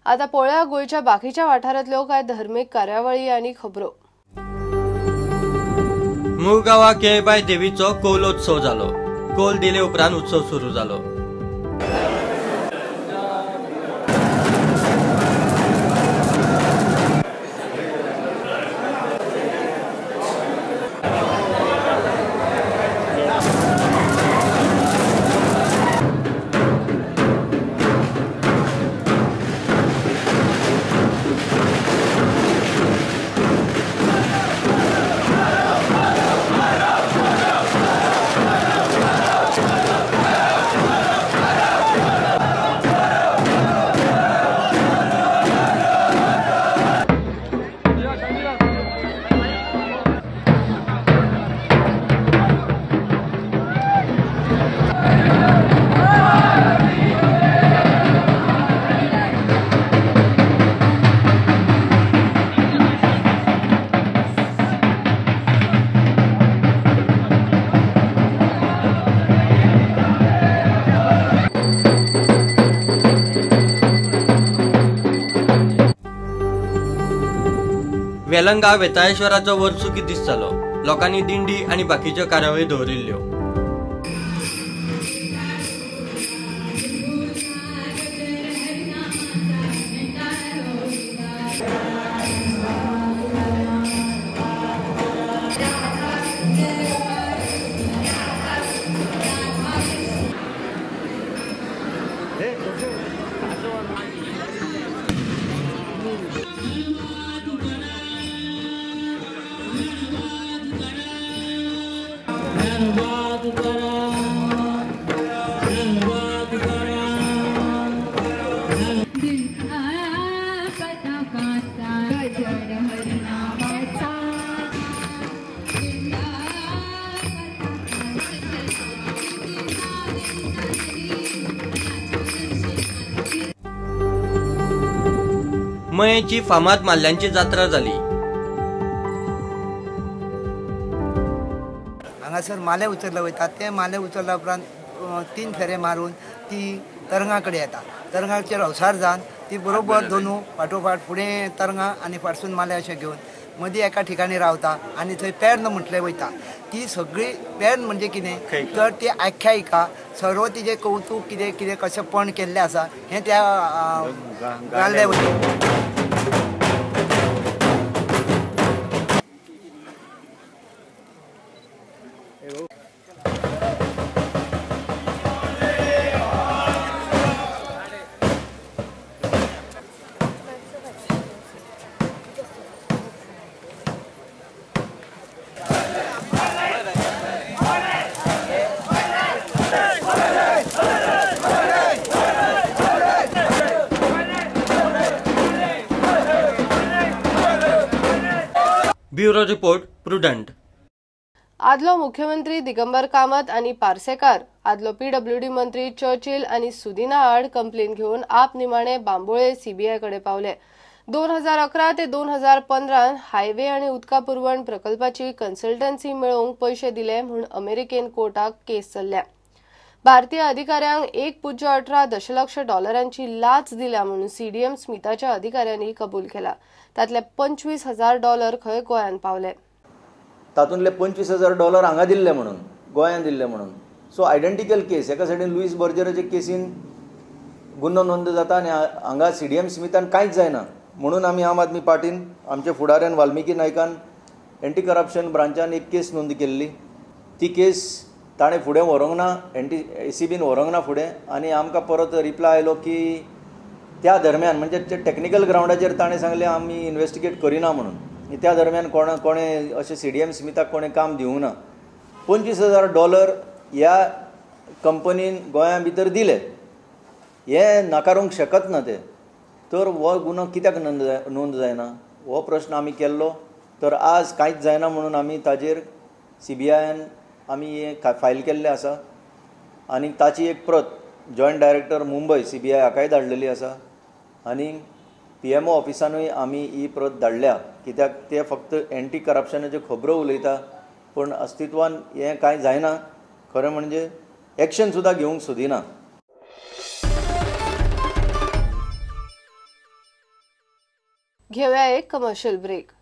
आता पळोवया गोंयच्या बाकीच्या वाठारांतल्यो कांय धर्मीक कार्यावळी आनी खबरो। मुळगांवा केळबाय देवीचो कौलोत्सव जालो। कौल दिले उपरांत उत्सव सुरू जालो। वेलंगा वेताळेश्वराचो वर्सुकी दीस जालो। लोकांनी दिंडी आनी बाकीच्यो कार्यावळी दवरिल्ल्यो। मयेची फामाद माल्ल्यांची जात्रा जाली। हांगासर माले उचलले वयता, ते माले उचलल्या उपरांत 3 फेरे मारून ती तरंगा कडेन येता। तरंगाचेर अवसार जावन ती बरोबर दोनू फाटोफाट फुडें तरंगा आनी फाटसून माले अशें घेवन मदीं एका ठिकाणी रावता आनी थंय पेर्न म्हटलें वयता। ती सगळी पेर्न म्हणजे कितें तर ती आख्यायिका सर्व तिजें कौतूक कितें कितें कशें पण केल्लें आसा हें त्या गायलें वयता। Bureau report, Prudent. आदलो मुख्यमंत्री दिगंबर कामत आनी पार्सेकार, आदलो पीडब्ल्यूडी मंत्री चर्चिल आनी सुदिना आड कंप्लेन घेवन आप निमाणे बांबोळे सीबीआय कडेन पावले। 2011 ते 2015 हायवे आनी उदका पुरवण प्रकल्पाची कन्सल्टन्सी मेळोवंक पयशे दिले म्हूण अमेरिकेन कोर्टाक केस चल्ल्या। भारतीय अधिकाऱ्यांक 1.18 दशलक्ष डॉलरांची लाच दिल्या म्हणून सीडीएम स्मिताच्या अधिकाऱ्यांनी कबूल केला। तातले $25,000 खंय गोंयांत पावले। तातूंतले $25,000 हांगा दिल्ले म्हणून, गोंयांत दिल्ले म्हणून। सो आयडेंटिकल केस एका सायडीन लुईस बर्जराचे केसीन गुन्हो नोंद जाता आनी हांगा सीडीएम स्मितान कांयच जायना म्हणून आमी आम आदमी पार्टीन आमच्या फुडाऱ्यान वाल्मिकी नायकान एंटी करप्शन ब्रांचान एक केस नोंद केल्ली। ती केस ताणें फुडें व्हरूंक ना, एंटी एसीबीन व्हरूंक ना फुडें आनी आमकां परत रिप्लाय आयलो की त्या दरम्यान म्हणजे ते टॅक्निकल ग्रावंडाचेर ताणें सांगलें आमी इन्वेस्टिगेट करिना म्हणून। त्या दरम्यान कोणें अशें सीडीएम स्मिताक कोणें काम दिवंक ना। $25,000 ह्या कंपनीन गोंया भितर दिले हें नाकारूंक शकत ना ते, तर हो गुन्हो कित्याक नोंद जायना हो प्रश्न आमी केल्लो। तर आज कांयच जायना म्हणून आमी ताजेर सीबीआयन आमी हें फायल केल्लें आसा आनी ताची एक प्रत जॉयंट डायरेक्टर मुंबय सीबीआय हाकाय धाडलेली आसा आनी पीएमओ ऑफिसानूय आमी ही प्रत धाडल्या। कित्याक ते फक्त एंटी करप्शनाच्यो खबरो उलयता पूण अस्तित्वान हें कांय जायना, खरें म्हणजे एक्शन सुद्दां घेवंक सोदिना। घेवया एक कमर्शियल ब्रेक.